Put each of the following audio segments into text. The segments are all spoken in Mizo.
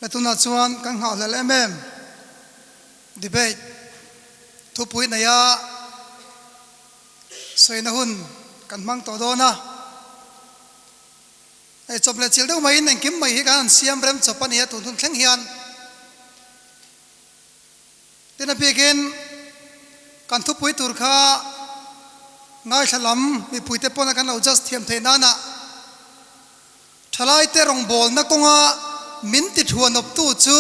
Le tunah chuan kan nghahhlelh em em debate thupui neia sawina hun kan hmang tawh dawn a. Hei chawp leh chilh deuh maiin engkim mai hi kan han siam rem chawp a nia tun hun thleng hian. Tin a bikin kan thupui tur kha ngaithla lam mipuite pawna kan lo just thiam theih nana thalaite rawngbawlna kawnga min ti thuanawptu chu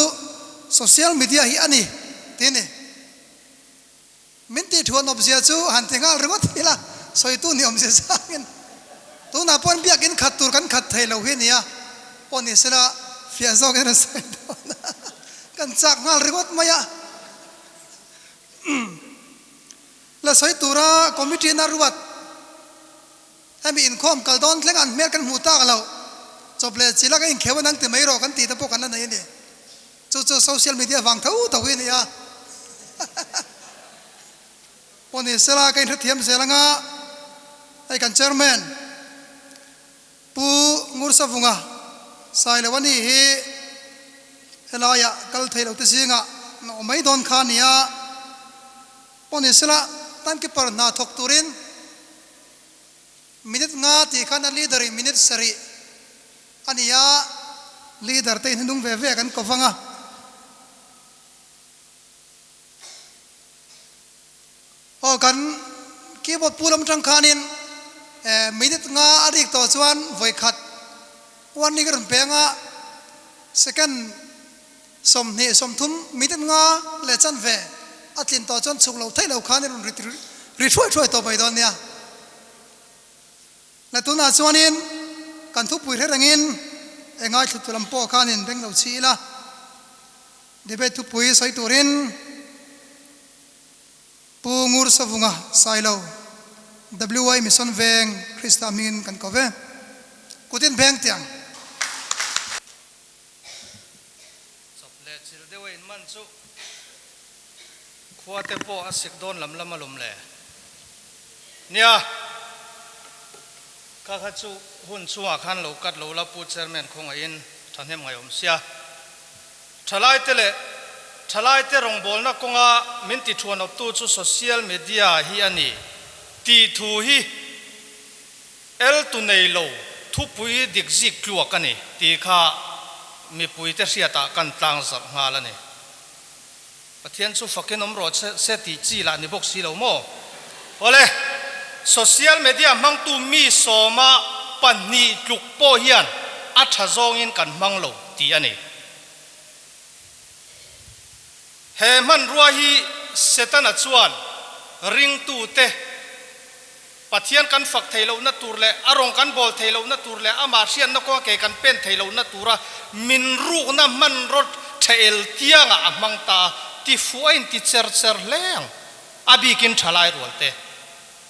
social media hi a ni tih a ni. Min tih thuanawp zia chu han ti nghal ringawt ila sawitu ni awmzia zangin tunah pawhin biakin khat tur kan khat thei lo hi nia pawh ni sela fiah zawkin rawn sawi dawn a, kan chak nghal ringawt mai a. La sawi tura committee na ruat hemi inkhawm kal dawn thleng an hmel kan hmuh tak lo chawp leh chila ka inkheu a nang ti mai rawh kan tih te pawh kan la nei a ni. Chu chu social media vang tho tho hi a ni a. Pawh ni sela ka inhrethiam zel anga hei kan chairman Pu Ngursavunga Sailewani hi helaiah kal thei lo te zingah an awm mai dawn kha a ni a. Pawh ni sela timekeeper hna thawk turin minute nga tih khan a leader in minute sarih a ni a, leader te in hnung ve ve kan ko vang a. Aw kan keyboard pu lam tang khanin minute nga a rik tawh chuan vawi khat warning a rawn peng a, second 20 30 minute nga leh chanve a tlin tawh chuan chhuk lo theih lo khan i rawn ri ri thuai thuai tawh mai dawn nia. La tunah chuanin kan thupui hre rengin engai thlutu lam pawh khanin beng lo chhi ila, debate thupui sawi turin Pu Ngur Savunga Sailo, WY Mission Veng, Krista hmingin kan ko ve. Kutin veng tiang. Chawp leh chil deuh a inman chu khua te pawh a sik dawn lam lam alawm le. Nia, kha kha chu hun chungah khan lo cut lo la Pu Chairman khawngaihin thahnem ngaihawm sia. Thalai te leh thalai te rawngbawlna kawnga min ti thuanawptu chu social media hi a ni tih thu hi El tu nei lo thupui dik zik tluak a ni tih kha mipuite hriatah kan tlang zarh nghal a ni. Pathian chu fakin awm rawh se tih chi lah ni bawk si lo maw? Awle, social media hmangtu mi sawma pahnih tluk pawh hian a tha zawngin kan hmang lo tih a ni. He hmanrua hi Setana chuan ringtute Pathian kan fak thei lohna tur leh a rawng kan bawl thei lohna tur leh amah hriatna kawnga ke kan pen thei lohna tura min rukna hmanraw thael tiangah a hmang ta a, ti fuh a inti cher cher hle ang. A bikin thalai rual te.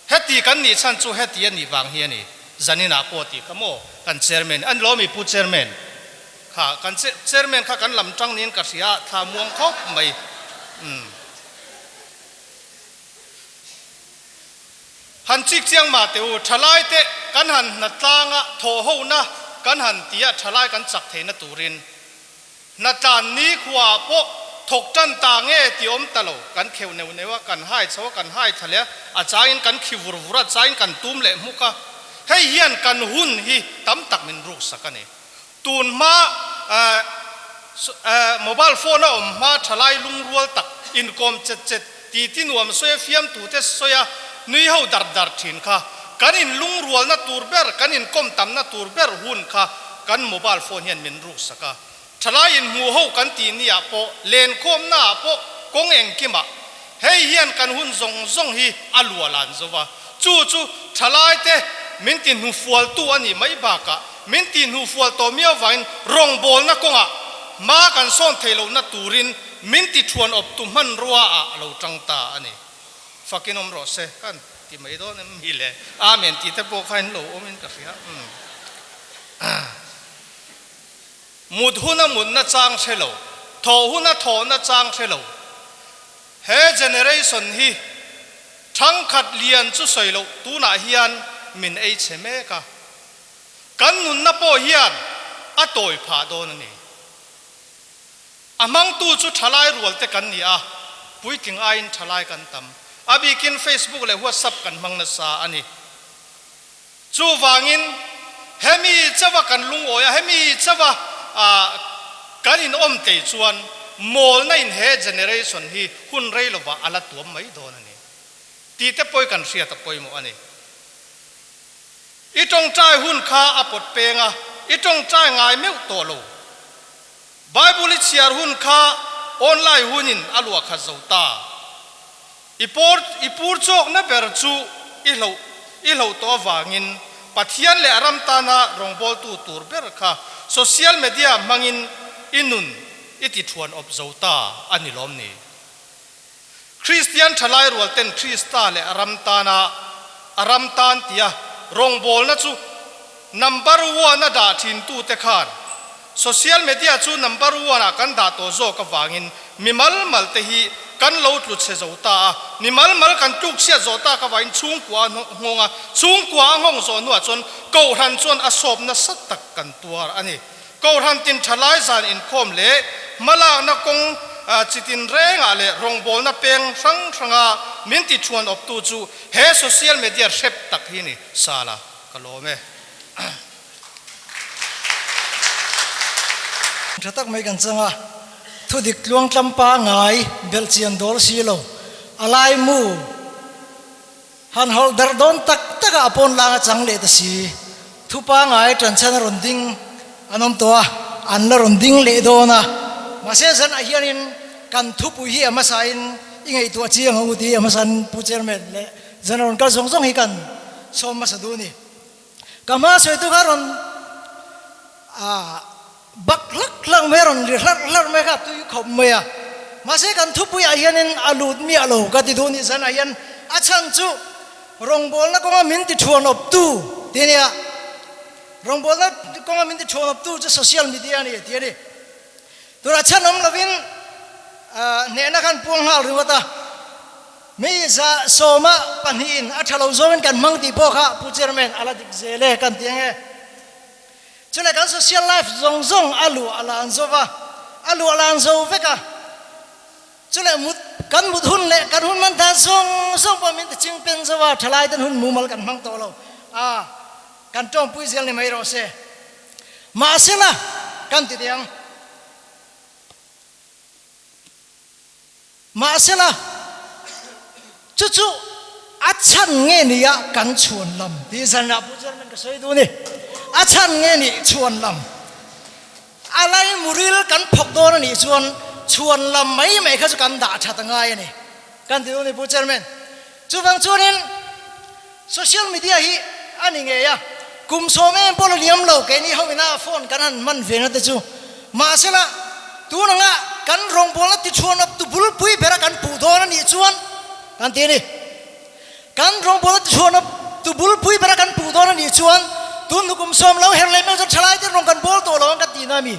Heti kan nih chhan chu heti a nih vang hi a ni. Zaninah pawh tih kha maw kan chairman a ni lo mi Pu Chairman kha kan chairman kha kan lam tang niin ka hria a, thla muang khawp mai. Umm. Han chik chiang mah teh u, thalai te kan han hna tlanga thawh hona kan han ti a, thalai kan chak theihna turin hna tlan ni khuaah pawh thawk tan ta nge ti awm ta lo, kan kheuh neuh neuh a, kan hai chho a, kan hai thla leh a, a changin kan khi vur vur a, a changin kan tum leh hmuk a, hei hian kan hun hi tam tak min ruksak a ni. Tun hma mobile phone a awm hma thalai lungrual tak inkawm chet chet ti ti nuam sawi a fiamtu te sawi a nui ho dar dar thin kha kan in lungrualna tur ber kan inkawm tamna tur ber hun kha kan mobile phone hian min ruksak a. Thalai inhmuh ho kan tih ni ah pawh lenkhawmna ah pawh kawng engkimah hei hian kan hun zawng zawng hi a luah lan zo va. Chu chu thalai te min ti hnufualtu a nih mai bakah min ti hnufual tawh miau vangin rawngbawlna kawngah hma kan sawn theih lohna turin min ti thuan awptu hmanrua ah a lo tang ta a ni. Fakin awm rawh se kan ti mai dawn em mi le? Amen tih te pawh kha in lo awmin ka hria. Mut huna mutna chang hre lo, thawh huna thawhna chang hre lo. He generation hi thangkhat lian chu sawi loh tunah hian min ei chhe mek a, kan nunna pawh hian a tawi phah dawn a ni. A hmangtu chu thalai rual te kan ni a, puitling aiin thalai kan tam. A bikin Facebook leh WhatsApp kan hmang nasa a ni. Chuvangin hemi chauha kan lungawi a, hemi chauha kan inawm tlei chuan mawlna in he generation hi hun rei lovah a la tuam mai dawn a ni tih te pawh kan hriat a pawimawh a ni. I tawngtai hun kha a pawt peng a, i tawngtai ngai meuh tawh lo. Bible i chhiar hun kha online hunin a luah khat zo ta. I pawr i pur chawkna ber chu i hloh i hloh tawh avangin Pathian leh a ram tana rawngbawltu tur ber kha social media hmangin i nun i ti thuan awp zo ta a ni lawm ni? Kristian thalai rual ten Krista leh a ram tana a ram tan tia rawngbawlna chu number one a dah thintute khan Social media chu number one ah kan dah tawh zawk avangin mi mal mal te hi kan lo tlu chhe zo ta a, mi mal mal kan tluk chhiat zawh tak avangin chhungkua a nghawng a, chhungkua a nghawng zawh hnuah chuan Kohhran chuan a sawp nasa tak kan tuar a ni. Kohhran tin tha lai zan inkhawm leh hmalakna kawng chi tin rengah leh rawngbawlna peng hrang hranga min ti thuan awptu chu he social media hrep tak hi ni sala ka lawm e. Tha tak mai kan chang a, thudik tluangtlam pangai belh chian dawl si lo, a laimu han hawlh darh dawn tak tak ah a pawn lang a chang leh ta si, thu pangai tanchhan a rawn ding an awm tawh a, an la rawn ding leh dawn a, mahse zan ah hianin kan thupui hi a hmasa in i ngaihtuah chiang ang u tih a hmasa in Pu Chairman leh zan a rawn kal zawng zawng hi kan sawm hmasa duh a ni. Ka hma sawitu kha rawn bak hlak hlak mai a, rawn ri hlarh hlarh mai kha a tui khawp mai a. Mahse kan thupuiah hianin a lut miah lo ka ti duh ni zanah hian a chhan chu rawngbawlna kawnga min ti thuan awptu ti a nia. Rawngbawlna kawnga min ti thuan awptu chu social media a ni ti a ni. Tunah chhan awm lovin hnehna khan puang nghal ringawt a. Mi 100 pahnihin a tha lo zawngin kan hmang tih pawh kha Pu Chairman a la dik zel e kan ti ange. Chuleh kan social life zawng zawng a luah a lan zo va, a luah lan zo vek a. Chuleh mut kan mut hun leh kan hun hman dan zawng zawng pawh min ti ching pen zo a, thalai ten hun mumal kan hmang tawh lo a, kan tawngpui zel ni mai rawh se. Mahsela kan ti teh ang. Mahsela, chu chu a chhan nge ni a kan chhuan lam tih zanah Pu Chairman ka sawi duh a ni. A chhan nge nih chhuan lam? A lai muril kan phawk dawn a nih chuan chhuan lam mai mai kha chu kan dah that a ngai a ni kan ti duh a ni Pu Chairman. Chuvang chuanin social media hi a ni ngei a, kum sawm em pawh la liam lo keini ho ina phone kan han hman ve na te chu. Mahsela, tun anga kan rawngbawlna tichhuan up tu bulpui bera kan puh dawn a nih chuan kan ti a ni. Kan rawngbawlna tichhuan up tu bulpui bera kan puh dawn a nih chuan tun hnu kum sawm lo her leh meuh chuan thalai te rawng kan bawl tawh lo ang kan tihna a mi.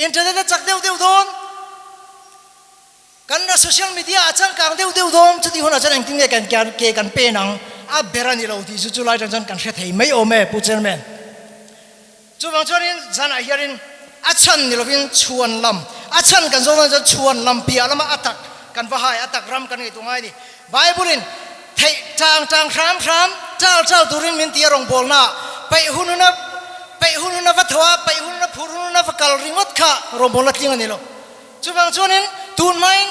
Internet a chak deuh deuh dawn. Kan la social media a changkang deuh deuh dawn chutih hunah chuan engtin nge kan ke kan pen ang a ber a ni lo tih chu chulai atang chuan kan hre thei mai awm e Pu Chairman. Chuvang chuanin zanah hianin a chhan ni lovin chhuan lam a chhan kan zawng dawn chuan chhuan lam piah lama a tak kan va hai a tak ram kan ngaihtuah ngai a ni. Bible in theih tang tang hram hram chal chal turin min ti a rawngbawlna ah peih hun huna peih hun huna va tho a peih hun huna phur hun huna va kal ringawt kha rawngbawlna tling a ni lo. Chuvang chuanin tun hmain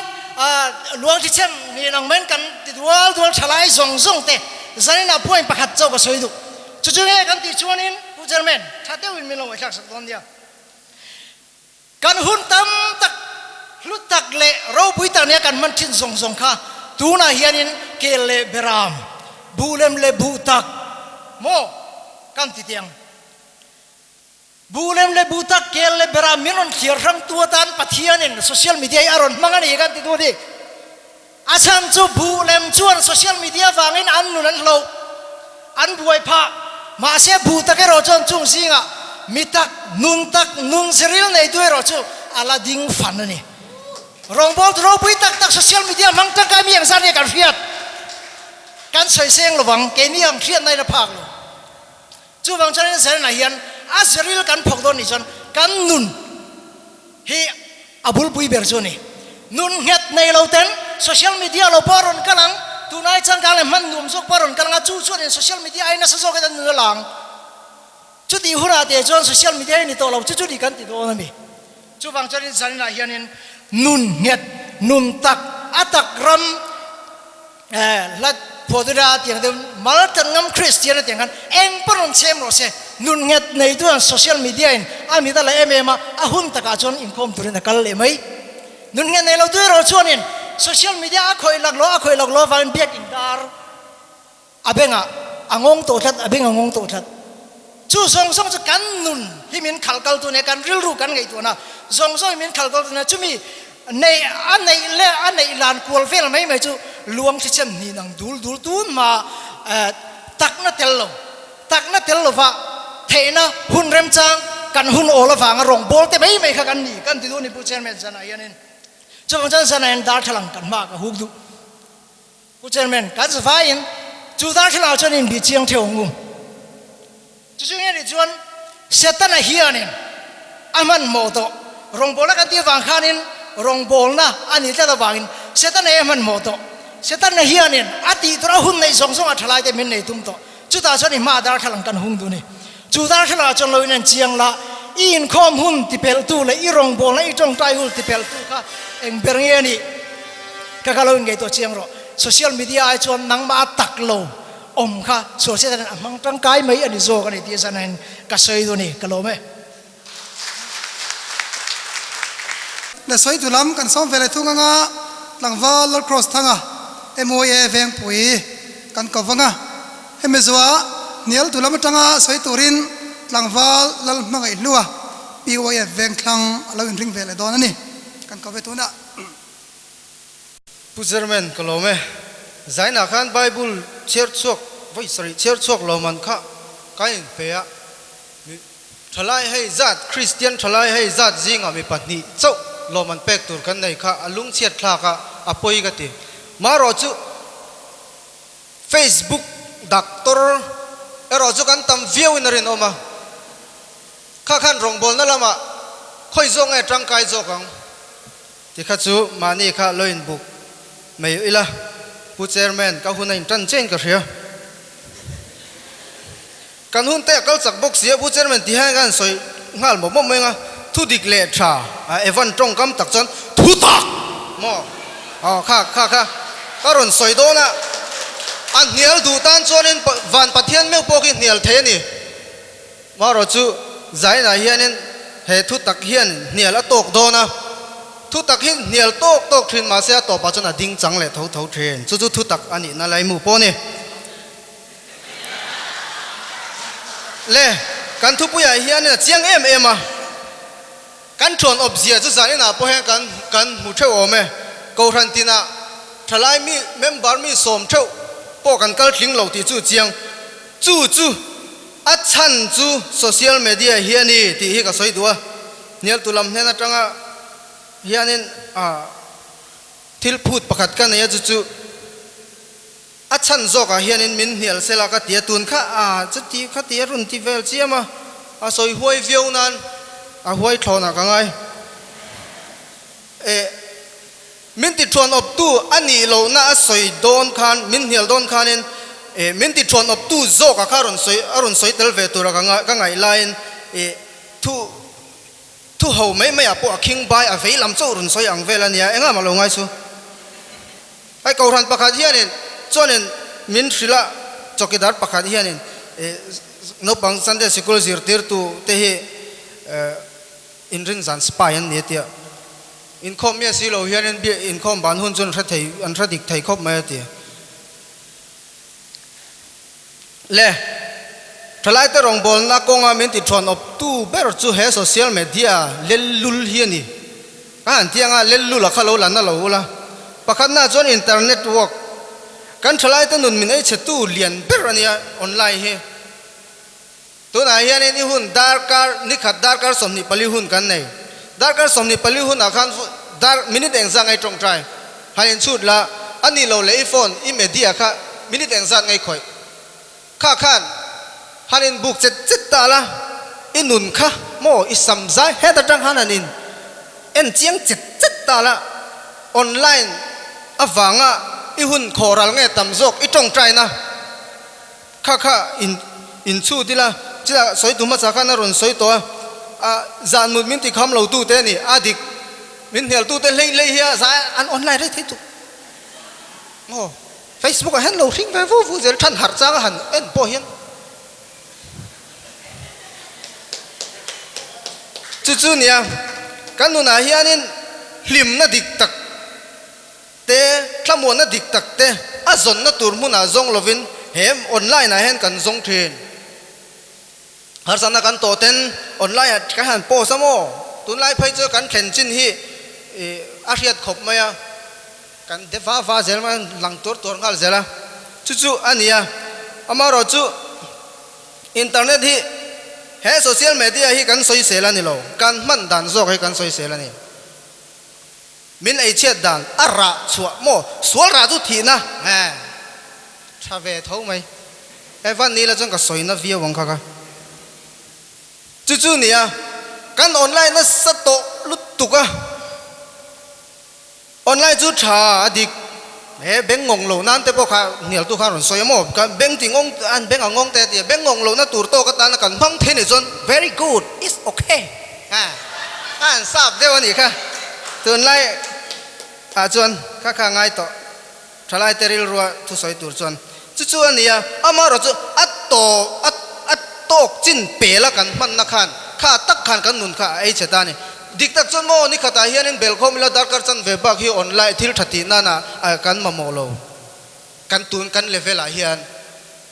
luang thichem nen ang maiin kan ti dual dual tha lai zawng zawng te zanin ah point pakhat chauh ka sawi duh. Chu chu nge kan tih chuanin Pu Chairman tha deuhin min lo ngaihthlak sak dawn nia. Kan hun tam tak hlu tak leh ropui tak nia kan hman thin zawng zawng kha tunah hianin kel leh beram, buh lem leh buh tak maw kan ti teh ang. Buh lem leh buh tak kel leh beram min rawn thliar hrang tu atan Pathianin social media hi a rawn hmang a ni kan ti duh a ni. A chhan chu buh lem chuan social media vangin an nun an hloh, an buai phah. Mahse buh tak erawh chuan chung zingah mi tak, nun tak, nun ziril neitu erawh chu a la ding fan a ni. Rawngbawltu ropui tak tak social media hmang tangkai mi engzat nge kan hriat? Kan sawi seng lovang, keini ang hriatna in a phak lo. Chuvang chuanin Zerna hian a ziril kan phawk dawn nih chuan kan nun hi a bulpui ber chu a ni. Nun nghet nei lo ten social media lo pawh a rawn kal ang, tunai changkang leh hman nuam zawk pawh a rawn kal ang a, chu chuanin social media ai nasa zawkin an nun a la ang. Chutih hunah te chuan social media hi ni tawh lo, chu chu ni kan ti dawn a ni. Chuvang chuanin zaninah hianin nun nghet, nun tak, a tak ram hla phuahtuina tiang deuh mal tan ngam Kristian a tiang khan eng pawh rawn chhem rawh se, nun nghet nei chuan social media in a mit a la em em a, a hun takah chuan inkhawm turin a kal leh mai. Nun nghet nei lo tu erawh chuanin social media a khawih laklawh a khawih laklawh avangin biak inkar A bengah a ngawng tawh tlat, a beng a ngawng tawh tlat. Chu zawng zawng chu kan nun hi min khalh kal tu nia, kan rilru kan ngaihtuahna zawng zawng hi min khalh kal tu nia. Chumi neih a neih leh a neih lan kual vel mai mai chu luang thichem hnin ang dul dul tun hma takna tel lo, takna tel lova theihna hun remchang kan hun awl avanga rawngbâwl te mai mai kha kan ni kan ti duh a ni Pu Chairman zanah hianin. Chuvang chuan zanah hian darthlalang kan hmaah ka huk duh. Pu Chairman, kan zavaiin chu darthlalang ah chuan inbih chiang theuh ang u. Chu chu nge nih chuan Setana hianin a hmanhmawh tawh rawngbawlna kan tih avang khanin rawngbawlna a nih tlat avangin Setana hi a hmanhmawh tawh. Setana hianin a tih tur a hun neih zawng zawng a thalai te min nei tum tawh. Chutah chuan i hma darthlalang kan hung duh a ni. Chu darthlalang ah chuan lo in en chiang la, i inkhawm hun tipelhtu leh i rawngbawlna i tawngtai hul tipelhtu kha eng ber nge a nih? Ka ka lo in ngaihtuah chiang rawh. Social media ai chuan nangmah a tak lo awm kha social media a hmang tangkai mai a ni zawk a ni tih zan hian ka sawi duh a ni. Ka lawm e. Le sawi tu lam kan sawm ve leh thung anga tlangval Lalcross Thanga MYA Vengpui kan ko vang a. Hemi zuah hnial tu lam atanga sawi turin tlangval Lal Hmangaih Hlua PYF Vengthlang a lo inring ve leh dawn a ni. Kan ko ve tunah. Pu Chairman ka lawm e. Zainah khan Bible chhiar chhuak vawi sarih chhiar chhuak lawm an kha ka inpe a. Mi thalai hei zat Kristian thalai hei zat zingah mi pahnih chauh lawm an pek tur kan nei kha a lungchhiat thlak a, a pawi ka ti. Marawh chu Facebook doctor erawh chu kan tam viau in a rinawm a. Kha khan rawngbawlna lamah khawi zawk nge tangkai zawk ang? Ti kha chu mahni kha lo in buk mai ila Pu Chairman ka hun a in tan chiahin ka hria. Kan hun te a kal chak bawk si a Pu Chairman ti hian ka han sawi nghal mawp mawp mai ang a, thu dik leh tha a Evan tawngkam tak chuan thu tak maw aw kha kha kha ka rawn sawi dawn a, a hnial duh tan chuanin van Pathian meuh pawh khi hnial thei a ni. Marawh chu Zainah hianin he thu tak hian hnial a tawk dawn a, thu tak hi hnial tawk tawk thin mahse a tawpah chuan a ding chang leh tho tho thin. Chu chu thu tak a nihna laimu pawh a ni. Le, kan thupuiah hianin a chiang em em a, kan thuan awpzia chu Zainah pawh hian kan kan hmu theuh awm e. Kohhran tinah thalai mi member mi sawm theuh pawh kan kal tling lo tih chu a chiang. Chu chu a chhan chu social media hi a ni tih hi ka sawi duh a, hnialtu lam hnen atanga hianin thil phut pakhat ka nei a chu chu a chhan zawkah hianin min hnial sela ka ti a, tun kha a chuti khati a rawn ti vel chiam a, a sawi huai viau nan a huai thlawnah ka ngai e. Min ti thuan awptu a nih lohna a sawi dawn khan, min hnial dawn khanin eh min ti thuan awptu zawka kha rawn sawi a rawn sawi tel ve tura ka ka ngaih laiin eh thu thu ho mai maiah pawh a khing bai a vei lam chauh rawn sawi ang vel a nia, engah mah lo ngai su. Hei Kohhran pakhat hianin chuanin min hrilh a, chawkidar pakhat hianin eh naupang Sunday sikul zirtirtu te hi eh inrinzan spy an ni a tia. Inkhawm miah si lo hianin biak inkhawm ban hun chu an hre thei, an hre dik thei khawp mai a ti. Le, thalaite rawngbawlna kawnga min ti thuan awptu ber chu he social media lellul hi a ni. Ka han ti anga lellul a kha lo la na lo ula. Pakhatna chuan internet work, kan thalaite nun min ei chhetu lian ber a nia online hi. Tunah hianin i hun darkar nikhat darkar 24 hun kan nei. Darkar 24 hunah khan dar minute engzat ngai tawngtai han inchhut la, a nih loh leh i phone, i media kha minute engzat ngai khawih. Kha khan han inbuk chet chet ta la, i nun kha maw i sam zai het atang khan han in. en chiang chet chet ta la, online avanga i hun khawhral nge tam zawk i tawngtaina kha kha in inchhut ila, chutah sawi tu hmasa khan a rawn sawi tawh a, a zan mut min ti kham lo tu te a ni, a dik min hnial tu te hlei hlei hi a zai an online rei thei tuk maw, Facebook ah hian lo hring ve vu vu zel than harh chang a han en pawh hian. Chu chu nia, kan nunah hianin hlimna dik tak te, thlamuanna dik tak te a zawnna tur hmunah zawng lovin he online ah hian kan zawng thin. Harsatna kan tawh ten online ah kan han post a maw? Tunlai phei chu kan thlen chin hi a hriat khawp mai a. Kan de va va zel mai a, lang tuar tuar nghal zel a, chu chu a ni a. Amaherawhchu internet hi he social media hi kan sawisel a ni lo, kan hman dan zawk hi kan sawisel a ni. Min eichhiat dan a rah chhuah maw, sual rah chu thihna nge tha ve tho mai. He van ni la chuan ka sawina viau ang kha ka. Chu chu a ni a, kan online nasa tawh lutuk a. Online chu tha a dik he beng ngawng lo nan te pawh kha hnial tu khan rawn sawi a maw ka beng ti ngawng an beng a ngawng te a ti a beng ngawng lohna tur tawk atana kan hmang thei nih chuan very good it's okay ha a han sap deuh a nih kha tunlai ah chuan kha kha ngai tawh thalai te rilrua thusawi tur chuan chu chu a ni a amaherawh chu a tawp a a tawk chin pela kan hmanna khan kha tak khan kan nun kha a ei chhe ta a ni. Dik tak chuan maw ni khatah hianin belkhawm ila darkar chanve bak hi online thil tha tih nana kan mamawh lo kan tun kan level ah hian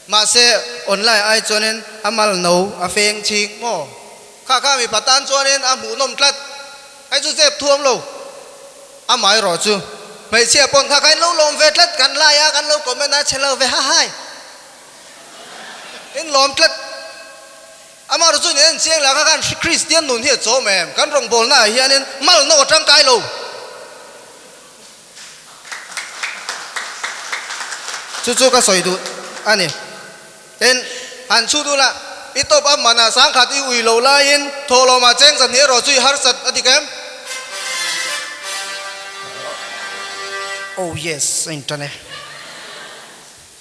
mahse online ai chuanin a mal no a feng chhing maw kha kha mipa tan chuanin a hmuhnawm tlat hei chu zep thuam lo amaherawh chu hmeichhia pawn kha kha in lo lawm ve tlat kan lai a kan lo comment a chhe lo ve hahai in lawm tlat. Amah ru chu ni en chiang lah kha khan Kristian nun hi a chawm em? Kan rawngbawlna ah hianin mal no a tangkai lo. Chu chu ka sawi duh a ni. Tin, han chhut ula, i top up manah sangkhat i ui lo laiin thawhlawmah cheng zahnih erawh chu i harsat a dik em? Oh yes, a intan e.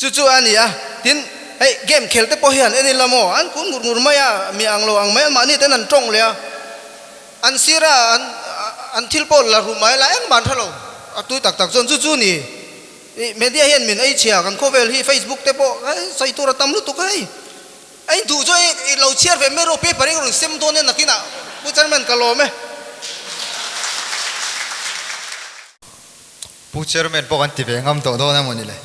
Chu chu a ni a, tin, hei game khel te pawh hian en ila maw, an kun ngur ngur mai a, mi ang lo ang mai, anmahni ten an tawng leh a, an sir a, an an thil pawh la ru mai la, engmah an hre lo, a tui tak tak chuan chu chu ni, ih media hian min ei chhia, kan khawvel hi facebook te pawh hei sawi tur a tam lutuk hei, a induh chu hei lo chhiar ve mai rawh paper hi ka rawn sem dawn e nakinah Pu Chairman ka lawm e. Pu Chairman pawh kan ti ve ngam tawh dawn emaw ni le?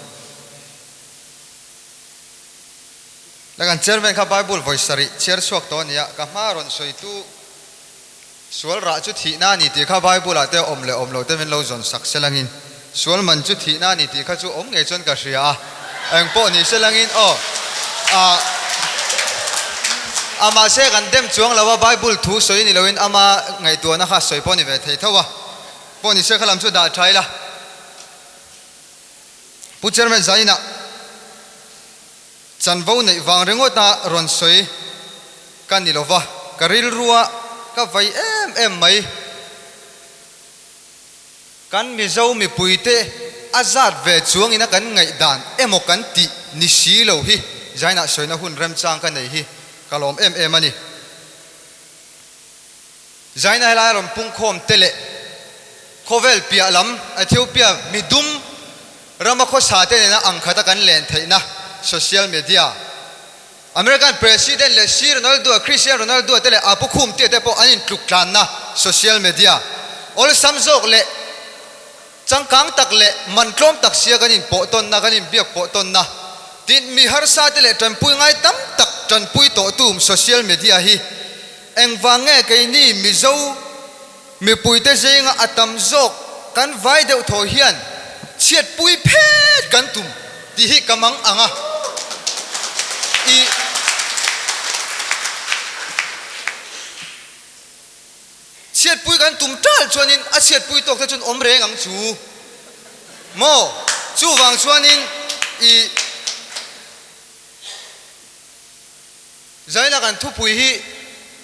La kan Chairman kha Bible vawi sarih chhiar chhuak tawh a nia, ka hma rawn sawi tu sual rah chu thihna a ni tih kha Bible ah te awm leh awm lo te min lo zawn sak se langin sual man chu thihna a ni tih kha chu awm ngei chuan ka hria a, eng pawh ni se langin aw ah a mahse kan dem chuang lo a Bible thu sawi ni loin ama ngaihtuahna kha sawi pawh ni ve thei tho a. Pawh ni se kha lam chu dah tha ila. Pu Chairman Zainah chanvo neih vang ringawta rawn sawi ka ni lova, ka rilrua ka vai em em mai. Kan Mizo mipuite a zat ve chuangina kan ngaihdan emaw kan tih ni si lo hi Zainah sawina hun remchang ka nei hi ka lawm em em a ni. Zaina helai rawn pungkhawm te leh khawvel piah lam Ethiopia midum rama khawsa te nena ang khata kan len theihna social media American President leh C Ronaldo Cristiano Ronaldo te leh Apu Khum tia te pawh an intluk tlanna social media awlsam zawk leh changkang tak leh man tlawm tak sia kan inpawh tawnna kan inbiak pawh tawnna tin mi harsa te leh tanpui ngai tam tak tanpui tawh tum social media hi Engvang nge keini Mizo mipuite zinga a tam zawk kan vai deuh thaw hian chhiatpui phet kan tum tih hi ka mang ang a, i chhiatpui kan tum tal chuanin a chhiatpui tawk te chuan awm reng ang chu maw? Chuvang chuanin i. Zaina kan thupui hi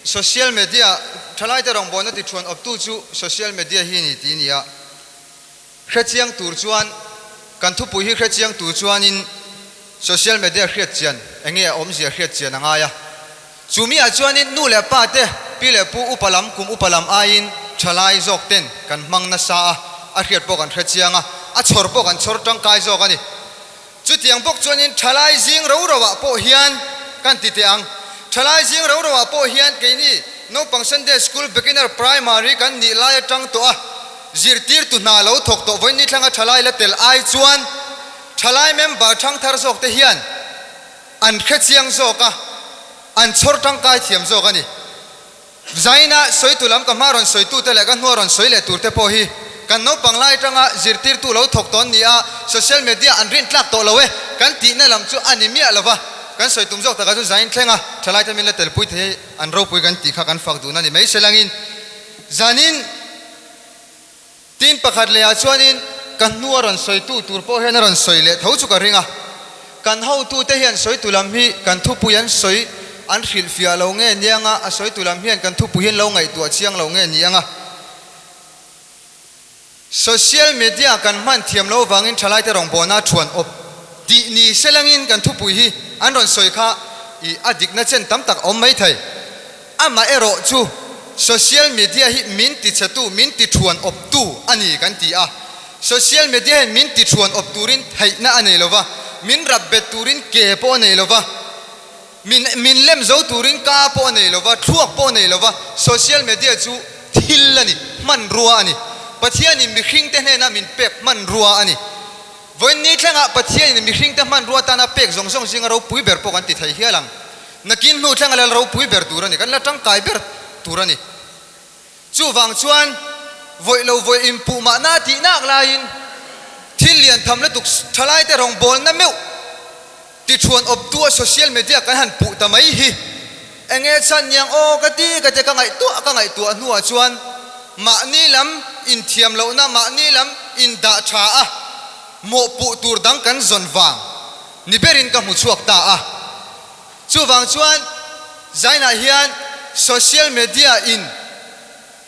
social media Thalaite rawngbawlna ti thuan awptu chu social media hi a ni tih a ni a. Hrechiang tur chuan kan thupui hi hrechiang tur chuanin social media hriat chian enge a awmzia hriat chian a ngai a. Chumi ah chuanin nu leh pa te, pi leh pu upa lam, kum upa lam aiin thalai zawk ten kan hmang nasa a, a hriat pawh kan hrechiang a, a chhawr pawh kan chhawr tangkai zawk a ni. Chutiang bawk chuanin thalai zing ro ro ah pawh hian kan ti teh ang. Thalai zing ro ro ah pawh hian keini naupang Sunday School Beginner Primary kan nih lai atang tawh a zirtirtu hna lo thawk tawh vawiin ni thlanga thalai la tel ai chuan thalai member thangthar zawk te hian an hrechiang zawk a, an chhawr tangkai thiam zawk a ni. Zaina sawitu lam ka hma rawn sawitute leh ka hnua rawn sawi leh turte pawh hi kan naupang lai atanga zirtirtu lo thawk tawn ni a, social media an rintlak tawh lo e kan tihna lam chu a ni miah lo va, kan sawi tum zawk takah chu zain thlenga thalaite min la telpui thei an ropui kan tih kha kan fak duhna ni mai selangin zanin Tin, pakhat lehah chuanin ka hnua rawn sawitu tur pawh hian a rawn sawi leh tho chu ka ring a. Kan hotute hian sawitu lam hi kan thupui an sawi an hrilhfiah lo nge ni anga, a sawitu lam hian kan thupui hi an lo ngaihtuah chiang lo nge ni anga. Social media kan hman thiam lo vangin thalaite rawngbawlna thuan awp tih ni selangin kan thupui hi an rawn sawi kha i a dikna chen tam tak a awm mai thei. Amaherawh chu social media hi min tichhetu, min tithuan awptu a ni kan ti a. Social media hian min tithuan awp turin theihna a nei lo va, min rap bet turin ke pawh a nei lo va, min min lem zo turin ka pawh a nei lo va, thluak pawh a nei lo va. Social media chu thil a ni, hmanrua a ni. Pathianin mihringte hnena min pek hmanrua a ni. Vawiin ni thlengah Pathianin mihringte hmanrua atana pek zawng zawng zinga ropui ber pawh kan ti thei hial ang. Nakin hnu thleng a lal ropui ber tur a ni, kan la tangkai ber tur a ni. Chuvang chuan vawih lo vawih inpuh mahna tih nak laiin thil lian tham lutuk thalaite rawngbawlna meuh tithuan awptu a social media kan han puh ta mai hi enge chhan niang aw ka ti ka ti ka ngaihtuah ka ngaihtuah hnuah chuan mahni lam inthiam lohna mahni lam indah tha a mawhpuh tur dang kan zawn vang ni berin ka hmu chhuak ta a. Chuvang chuan Zainah hian social media in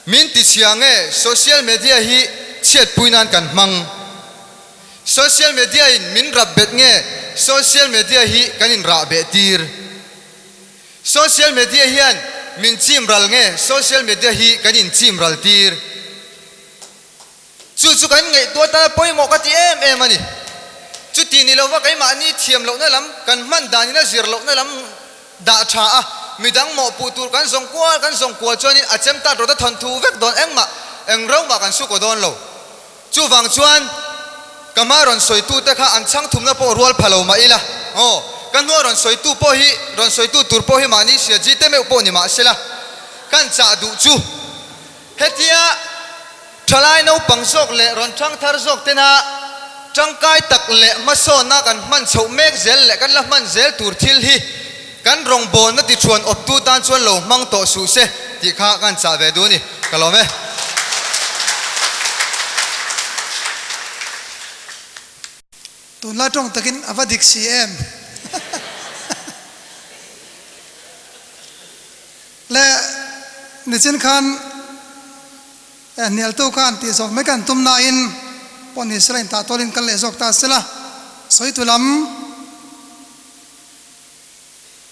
min ti chhia nge social media hi chhiatpui nan kan hmang? Social media in min rap bet nge social media hi kan in rah beh tir? Social media hian min chim ral nge social media hi kan in chim ral tir? Chu chu kan ngaihtuah tana pawimawh ka ti em em a ni. Chuti ni lova keimahni thiam lohna lam, kan hman danin a zir lohna lam dah tha a, midang mawhpuh tur kan zawng kual kan zawng kual chuanin a chem tat rawt a thawnthu vek dawn engmah eng rau mah kan su kaw dawn lo. Chuvang chuan ka hma rawn sawitute kha an chhang thumna pawh rual pha lo mah ila, aw, ka hnua rawn sawitu pawh hi rawn sawitu tur pawh hi mahni sia ji te meuh pawh ni mah sela, kan chah duh chu. Hetia thalai naupang zawk leh rawn thangthar zawk tena tangkai tak leh hmasawnna kan hman chhoh mek zel leh kan la hman zel tur thil hi kan rawngbawlna tichhuan awptu tan chuan lo hmang tawh suh se tih kha kan chah ve duh a ni. Ka lawm e. Tunlai tawng takin a va dik si em? Le nichin khan hnialtu khan tih zawk mai kan tum nain pawh ni sela intah tawlin kal leh zawk ta sela sawitu lam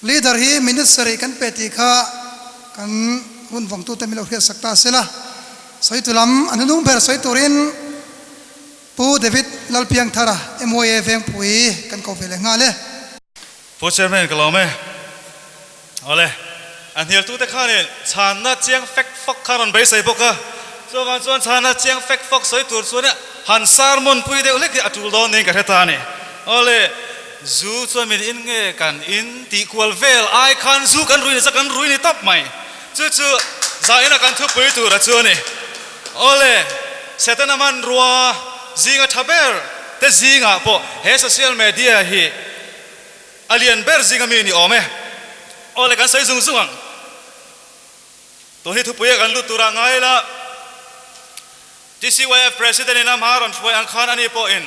leader hi minute sarih kan pe tih kha kan hun vawngtute min lo hriatsak ta sela sawitu lam a hnunung ber sawi turin Pu David Lalpiangthara MYA Vengpui kan ko ve leh nghal e. Pu Chairman ka lawm e. Awle, a hnialtute khanin chhanna chiang fek fawk kha rawn beisei bawk a, chuvang chuan chhanna chiang fek fawk sawi tur chuan han sermon pui deuh hlek hi a tul dawn niin ka hre ta a ni. Awle, zu chuan min in nge kan in tih kual vel ai khan zu kan rui ni chu kan rui ni tawp mai. Chu chu zaina kan thupui tura chu a ni. Awle, Setana hmanrua zinga tha ber te zingah pawh he social media hi A lian ber zinga mi ni awm e. Aw le kan sawi zung zung ang. Tun hi thupuia kan lut turah ngai la. TCYF President in a hma rawn hruai ang khan ani pawhin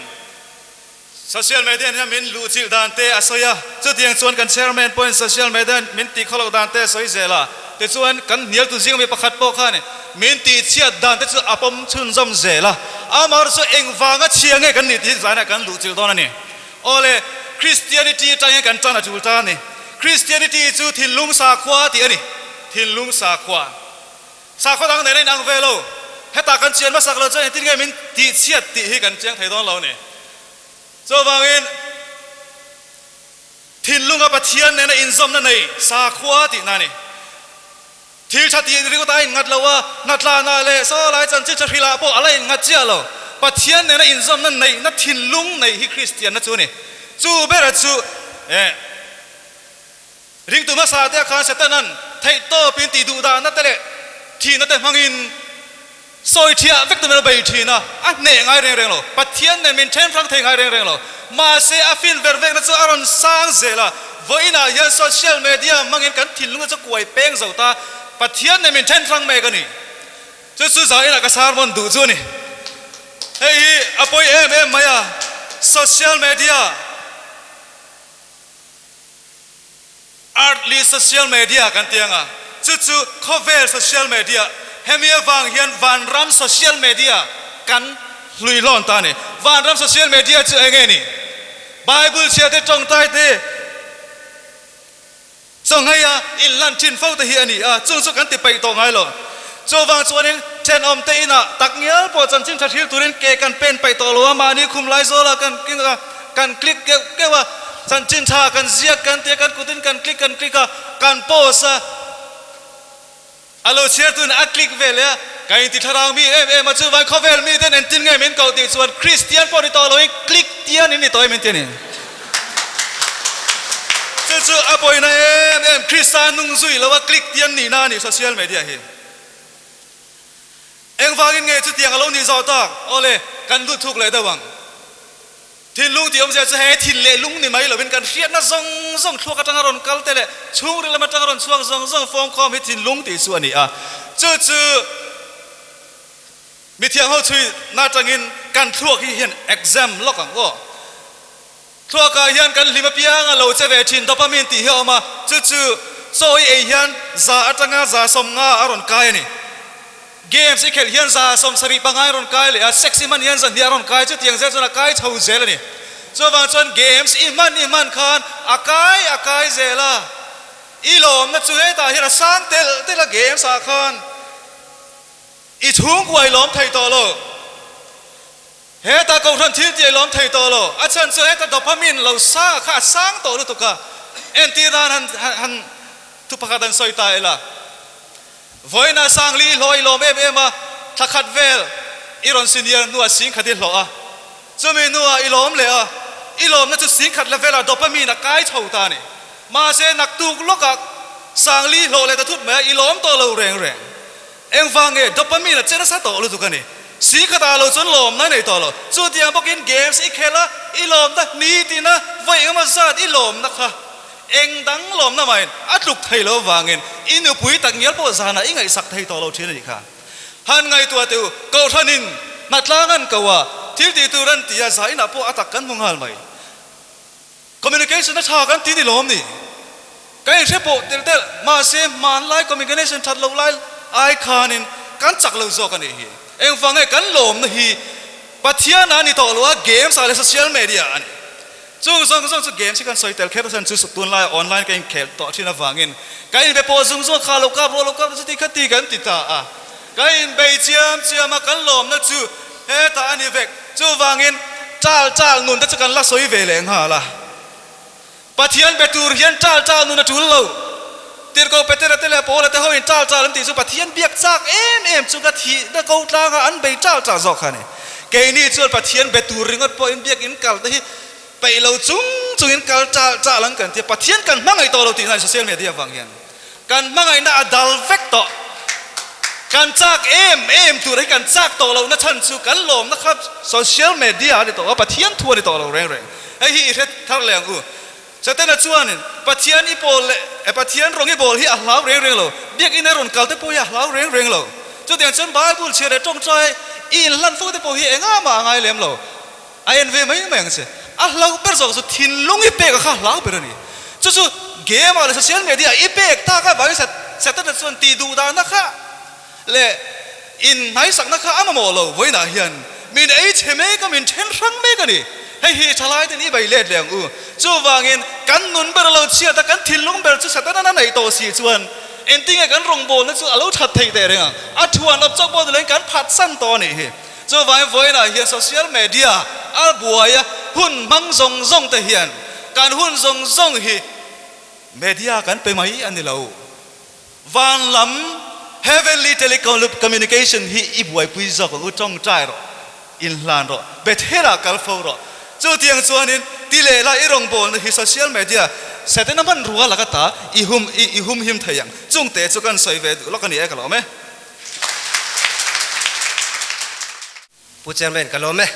Social media in min luhchilh dan te a sawi a. Chutiang chuan kan Chairman pawhin Social media in min tih khawloh dan te a sawi zel a. Tichuan, kan hnialtu zing ami pakhat pawh khan min tihchhiat dan te chu a pawm chhunzawm zel a. Amaherawhchu chu engvanga chhia nge kan nih tih hi zanah kan luhchilh dawn a ni. Awle, Christianity atang hian kan tan a tul ta a ni. Christianity chu thinlung sakhua tih a ni. Thinlung sakhua. Sakhua dang nen a inang ve lo. Hetah kan chian hmasak lo chuan engtin nge min tihchhiat tih hi kan chiang thei dawn lo a ni. Chuvangin, thinlunga Pathian nena inzawmna nei sakhua tihna a ni. Thil tha tih ringawt a innghat lo a, hnatlana leh sawlai chanchin tha hrilah pawh a la innghat chiah lo. Pathian nena inzawmna neihna thinlung neih hi Kristianna chu a ni. Chu bera chu eh ringtu hmasa te khan Setanan theihtawpin tih duhdahna te leh thihna te hmangin Sawi thiah vek tumin a bei thin a, a hneh ngai reng reng lo. Pathian nen min then hrang thei ngai reng reng lo. Mahse, a fin ver vekna chu a rawn sang zel a. Vawiinah hian social media hmangin kan thinlungna chu kuai peng zo ta. Pathian nen min then hrang mek a ni. Chu chu zainah ka sermon duh chu a ni. Hei hi a pawi em em mai a, social media. Earthly social media kan ti ang a, chu chu khawvel social media, hemi avang hian vanram social media kan hlui hlawn ta a ni. Vanram social media chu eng nge ni? Bible chhia te tawngtai te chawngheia inlan thin fo te hi a ni a, chung chu kan ti peih tawh ngai lo. Chuvang chuanin thenawm te inah tak ngial pawh chanchin tha thlir turin ke kan pen peih tawh lo a, mahni khum lai zawlah kan kan click keuh keuh a, chanchin tha kan ziak kan tia kan kutin kan click kan click a, kan post a, a lo chhiartuin a click ve leh a, ka inti thlarau mi em em a, chuvang khawvel miten engtin nge min koh tih chuan Kristian pawh ni tawh loin click tian in ni tawh em inti a ni. Chu chu a pawina em em Krista nung zui lo a click tian nihna a ni social media hi. Engvangin nge chutiang a lo nih zawh tak? Awle, kan lut thuk leh deuh ang. Thinlung tih awmzia chu he thin leh lung ni mai lovin kan hriatna zawng zawng thluak atanga rawn kal te leh chhungril lam atanga rawn chhuak zawng zawng fawmkhawm hi thinlung tih chu a ni a. Chu chu mithiang ho chhui na atangin kan thluak hi hian exam lawk ang aw. Thluakah hian kan hlim apiang a lo che ve thin dopamine tih hi a awm a, chu chu chaw i ei hian za atanga 150 a rawn kai a ni. Games i khelh hian 75 a rawn kai leh a, sex i hman hian 200 a rawn kai, chutiang zel chuan a kai chho zel a ni. Chuvang chuan games i hman i hman khan a kai a kai zel a, i lawmna chu hetah hian a sang telh telh a games ah khan i chhungkua i lawm thei tawh lo. Heta Kohhran thil tih a lawm thei tawh lo. A chhan chu heta dopamine lo sang a kha a sang tawh lutuk a. Entir nan han han thu pakhat an sawi ta ila. Vawiinah Sangli i hlawh i lawm em em a, thla khat vel i rawn senior hnuah singkhat i hlawh a. Chumi hnuah i lawm leh a, i lawmna chu singkhat level-ah dopamine a kai chho ta a ni. Mahse naktuk lawkah Sangli i hlawh leh ta thut mai a, i lawm tawh lo reng reng. Engvang nge dopamine a che nasa tawh lutuk a ni. Si khatah lo chuan lawmna nei tawh lo. Chutiang bawkin games i khel a, i lawmna nitina vawi engemaw zat i lawmna kha eng dang lawmna mahin a tluk thei lo vangin i nupui tak ngial pawh zanah i ngaihsak thei tawh lo thin a nih kha. Han ngaihtuah teh u, Kohhranin hnatlang an ko a, thil tih tur an ti a, zainah pawh a tak kan hmu nghal mai. Communication a tha kan ti ni lawm ni? Ka inhre pawh telh telh, mahse hmanlai communication that loh lai ai khanin kan chak lo zawk a nih hi. Engvang nge kan lawmna hi Pathian a ni tawh lo a, games ah leh social media ah a ni. Chung zawng zawng chu games hi kan sawi tel kher a, chu tunlaiah online ka inkhel tawh thin avangin ka inbe pawh zung zung a, kha lo kap rawh, lo kap rawh chuti khati kan ti ta a. Ka inbei chiam chiam a, kan lawmna chu hetah a ni vek. Chuvangin chal chal nun te chu kan la sawi ve leh nghal a. Pathian be tur hian chal chal nun a tul lo. Tirhkoh Petera te leh Paula te hoin chal chal an tih chu Pathian biak chak em em chu ka thihna ko tlanga an bei chal chal zawk kha a ni. Keini chuan Pathian be tur ringawt pawhin biakin kal te hi peih lo chung chungin kal chal chal ang kan ti a. Pathian kan hmangaih tawh lo tih na social media avang hian. Kan hmangaihna a dal vek tawh. Kan chak em em tur hi kan chak tawh lohna chhan chu kan lawmna kha social media a ni tawh a, Pathian thu a ni tawh lo reng reng. Hei hi i hre thar leh ang u. Setana chuanin Pathian i pawl leh Pathian rawng i bawl hi a hlau reng reng lo. Biakinn a rawn kal te pawh hi a hlau reng reng lo. Chutiang chuan Bible chhiar leh tawngtai i inhlan fo te pawh hi engah mah a ngai lem lo. A en ve mai mai ang che. A hlauh ber zawk chu thinlung i pek a kha hlau ber a ni. Chu chu game ah leh social media ah i pek tak avangin Setana chuan tih duh dahna kha leh in hnaisakna kha a mamawh lo. Vawiinah hian min ei chhe mek a, min then hrang mek a ni. Hei hi thalai ten i bei let leh ang u. Chuvangin kan nun ber a lo chhiat a, kan thinlung ber chu Setana a neih tawh si chuan engtinge kan rawngbawlna chu a lo that theih teh reng ang. A thuan awp chauh pawh ni loin kan phatsan tawh a nih hi. Chuvangin vawiinah hian social media a buai a, hun hmang zawng zawng te hian kan hun zawng zawng hi media kan pe mai a ni lo. Van lam Heavenly Telecommunication hi i buaipui zawk ang u, tawngtai rawh, inhlan rawh, Bethel-ah kal fo rawh. Chutiang chuanin ti leh la i rawngbawlna hi social media Setana hmanrua laka ta i hum i humhim thei ang. Chungte chu kan sawi ve duh lawk a ni e ka lawm e. Pu Chairman ka lawm e.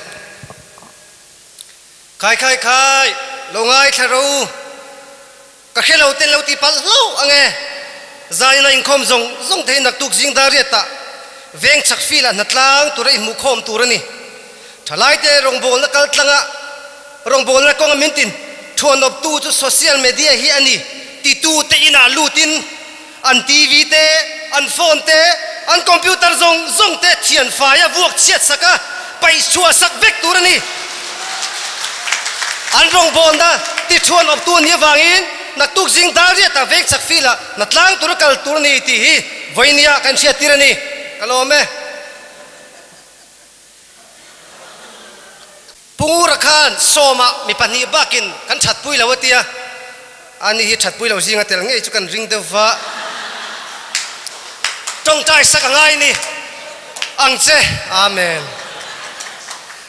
Khai khai khai, lo ngaithla ro u. Ka hre lo ten lo ti palh hlauh ang e. Zanin a inkhawm zawng zawng te hi naktuk zing dar riat ah veng chhak fil ah hnatlang tura i hmuh khawm tur a ni. Thalai te rawngbawlna kal tlang ah rawngbawlna kawng a min tin thuanawp tu chu social media hi a ni titu te inah lut in An TV te, an phone te, an computer zawng zawng te thian faia vuak chhiat sak a, paih chhuah sak vek tur a ni. An rawngbawlna ti thuan awptu a nih avangin naktuk zing dar riatah veng chak filah hna tlang tura kal tur a ni tih hi vawinia kan hriattir a ni. Ka lawm e. Pu Ngura khan sawmah mi pahnih bakin kan thatpui lo a tia, ani hi thatpui lo zinga tel ngei chu kan ring deuh va, tawngtai sak a ngai ni ang che, Amen.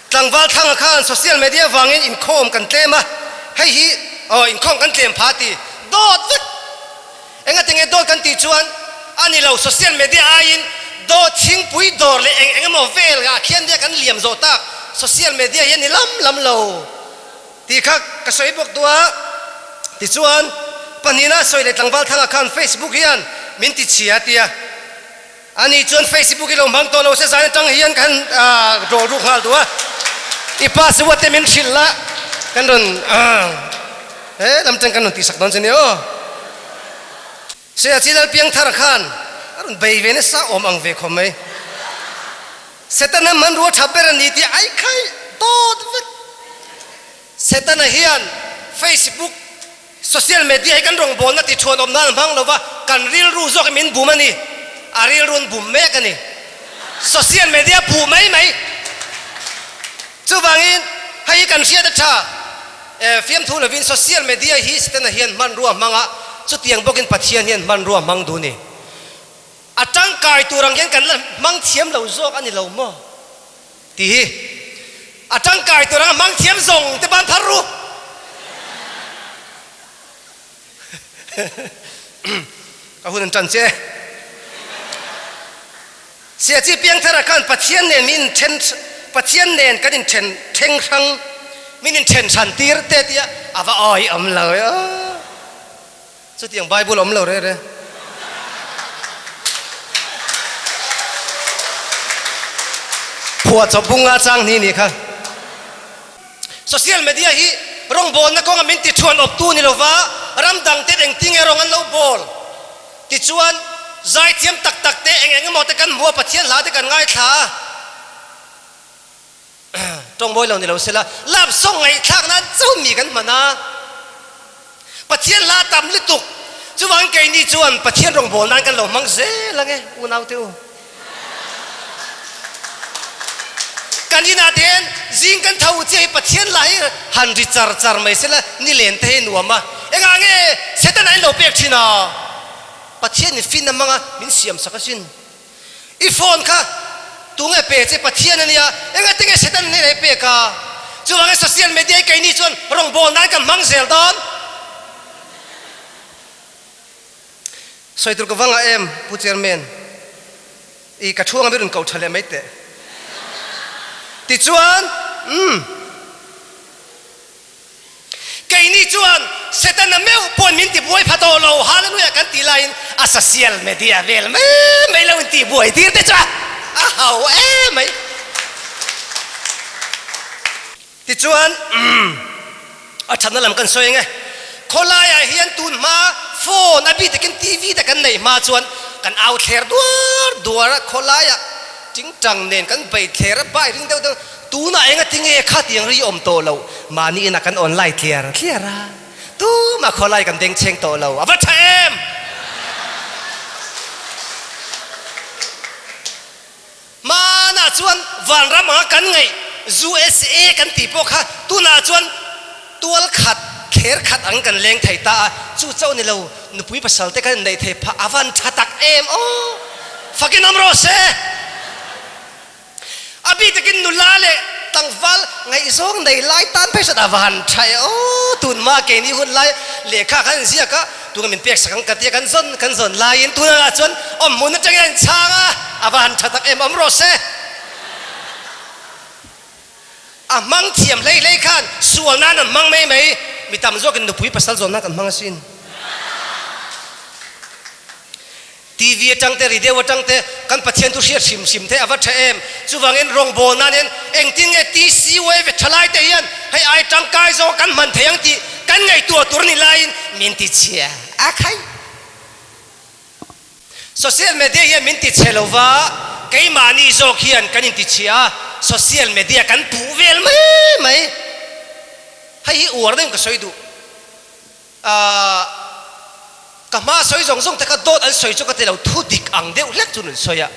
Tlangval Thanga khan social media vangin inkhawm kan tlem a, hei hi aw inkhawm kan tlem pha ti dawt vek. Engatinge dawt kan tih chuan a ni lo, social media aiin dawt thingpui dawr leh eng eng emaw vel ah khian nia kan liam zawh tak, social media hi a ni lam lam lo tih kha ka sawi bawk duh a. Tichuan, pahnihna sawi leh tlangval thangah khan Facebook hian min ti chhia a ti a. Ani chuan Facebook i lo hmang tawh lo se zan atang hian kan rawl ruk nghal duh a, i password te min hrilh la kan rawn he lam tang kan rawn tihsak dawn che nia aw. Seachi Lalpiangthar khan a rawn bei ve nasa awm ang ve khawp mai. Setana hmanrua tha ber a ni tih ai khai dawt vek. Setana hian Facebook Social media hi kan rawngbawlna ti thuan awm nan a hmang lova, kan rilru zawk hi min bum a ni. A rilru an bum mek a ni. Social media buh mai mai. Chuvangin hei hi kan hriat a tha. Fiamthu lovin social media hi Setana hian hmanrua hmang a, chutiang bawkin Pathian hian hmanrua hmang duh a ni. A tangkai tur ang hian kan la hmang thiam lo zawk a ni lo maw? Tih hi a tangkai tur anga hmang thiam zawng te ban phar ru. Ka hun an tan che. Siachi piangthara khan Pathian nen min inthen Pathian nen kan inthen thleng hrang min inthen hran tir te tia a va awi awm lo e aw. Chutiang Bible awm lo reh reh. Phuahchawp bunga chang hni nih kha. Social media hi rawngbawlna kawnga min ti thuan awptu ni lova ram dang ten engtin nge rawng an lo bawl tichuan zaithiam tak tak te eng eng emaw te kan hmu a Pathian hla te kan ngaithla a. Tawngbawi lo ni lo sela, lap sawng ngaihthlak nan chauh mi kan hman a. Pathian hla tam lutuk, chuvangin keini chuan Pathian rawngbâwl nan kan lo hmang zel ang e, unaute u. Kan inah te hian zing kan tho chiah hi Pathian lah hi han ri char char mai sela, nilen te hi nuam a. Engah nge Setana in lo pek thin a? Pathian in fin a hmang a, min siam sak asin. I phone kha tunge pe che Pathian a nia, engati nge Satan hnenah i pek a? Chuvangin social media hi keini chuan rawngbâwl nan kan hmang zel dawn. Sawi tur ka va ngah em Pu Chairman, i ka thu anga mi rawn koh tha leh mai teh. Tichuan, umm. Keini chuan Setana meuh pawn min tibuai pha tawh lo, Hallelujah kan tih laiin a social media vel mai mai lo in tihbuai tir te chu a hau em mai. Tichuan a thatna lam kan sawi ang e. Khawlaiah hian tun hma phone a bik takin TV te kan neih hma chuan kan au thler duar duar a, khawlaiah tingtang nen kan bei thler a, bike ring deuh deuh tunah enga tinge khatiang ri awm tawh loh, mahni inah kan online tliar tliar a, tumah khawlai kan bengchheng tawh lo, a va tha em! Hmanah chuan vanram anga kan ngaih USA kan tih pawh kha tunah chuan tual khat, thler khat ang kan leng thei ta a, chu chauh ni lo nupui pasal te kan inneih thei phah a van tha tak em aw! Fakin awm rawh se! A bik takin nula leh tlangval ngaihzawng nei lai tan phei chuan a van tha e aw! Tunhma keini hun lai lehkha khan inziak a, Tunga min pek sak ang ka tia kan zawn kan zawn laiin tunah chuan awmhmun atangin a inchhang a, a va han tha tak em awm rawh se. A hmang thiam hlei hlei khan sual nan an hmang mai mai, mi tam zawkin nupui pasal zawn nan kan hmang asin. TV atang te, radio atang te kan Pathian thu hriat hrim hrim te a va tha em. Chuvangin rawngbâwl nan hian engtin nge TCUA ve tha lai te hian hei ai tangkai zawng kan hman thei ang tih kan ngaihtuah tur ni laiin min ti chhia a khai. Social media hian min ti chhe lo va, keimahni zawk hian kan inti chhia a, social media kan puh vel mai mai. Hei hi uar deuhin ka sawi duh. Ahh ka hma sawi zawng zawng te kha dawt an sawi chu ka ti lo, thu dik ang deuh hlek chu an sawi a,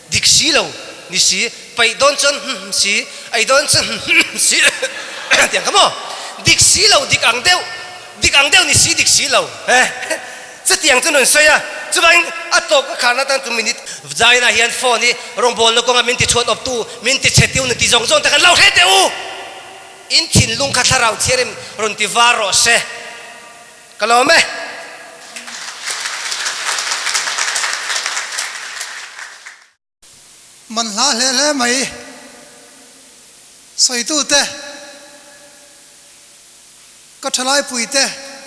dik si lo ni si, paih dawn chuan hum si, ei dawn chuan hum si tiang kha maw, dik si lo dik ang deuh, dik ang deuh ni si dik si lo he chutiang chu an sawi a, chuvangin a tawp ka kharna tan chu minute Zaina hian phone hi rawngbawlna kawnga min ti chhuat awptu, min ti chhe tiu ni ti zawng zawng te khan lo hre teh u. In thinlung kha thlarau thiarim rawn ti var rawh se. Ka lawm e. Man hla hle hle mai. Sawitute, ka thalaipuite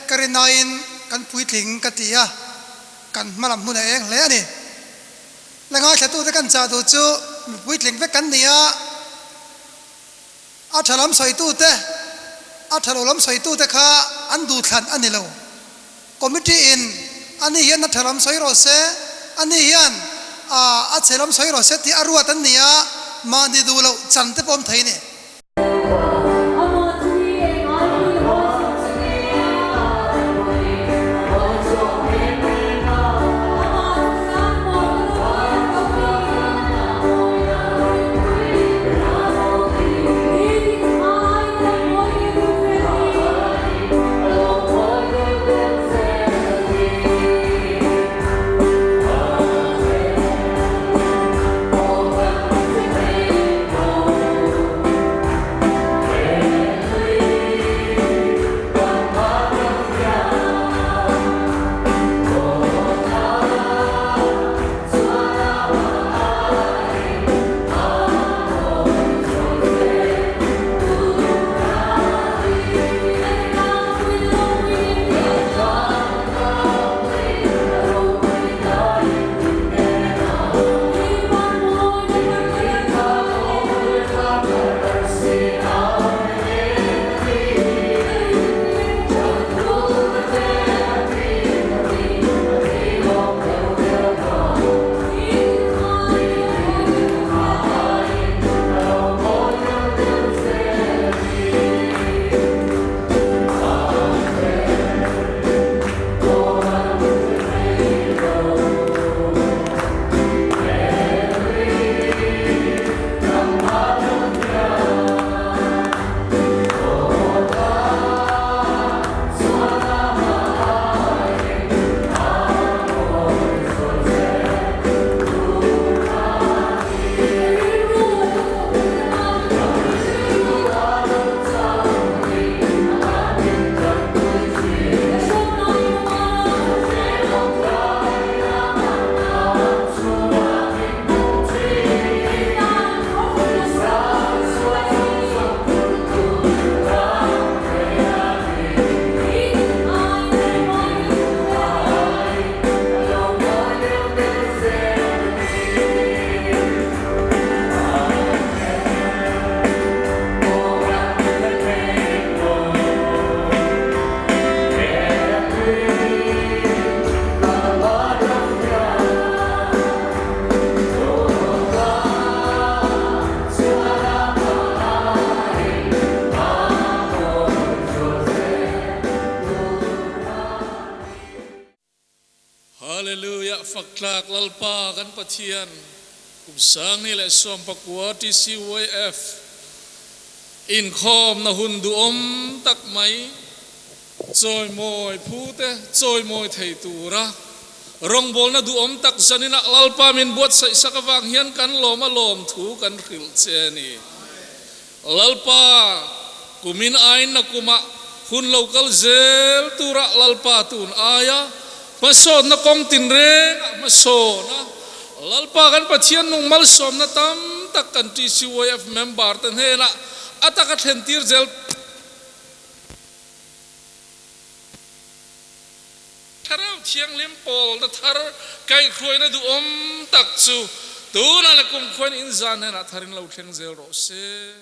ka rinaiin kan puitling ka ti a, kan hmalam hmun a eng hle a ni. La ngaithlatute kan chah duh chu mi puitling vek kan ni a. A tha lam sawitute, a tha lo lam sawitute kha an duhthlan a ni lo. Committee in ani hian a tha lam sawi rawh se, ani hian a chhe lam sawi rawh se tih a ruat an ni a, mahni duh loh chan te pawh awm thei a ni. Lalpa kan Pathian kum 2019 TCYF inkhawmna hun duhawm tak mai chawimawi phute chawimawi thei tura rawngbawlna duhawm tak zaninah Lalpa min buatsaih sak avang hian kan lawm a lawm thu kan hrilh che a ni. Lalpa kumin aina kumah hun lo kal zel tura Lalpa tun aia hmasawnna kawng tinrengah hmasawn a, Lalpa kan Pathian nung malsawmna tam tak kan TCYF member te hnenah a taka thlen tir zel Thlarau Thianghlim pawlna thar kaihhruaina duhawm tak chu tunah leh kumkhuain inzan hnenah tharin lo thleng zel rawh se.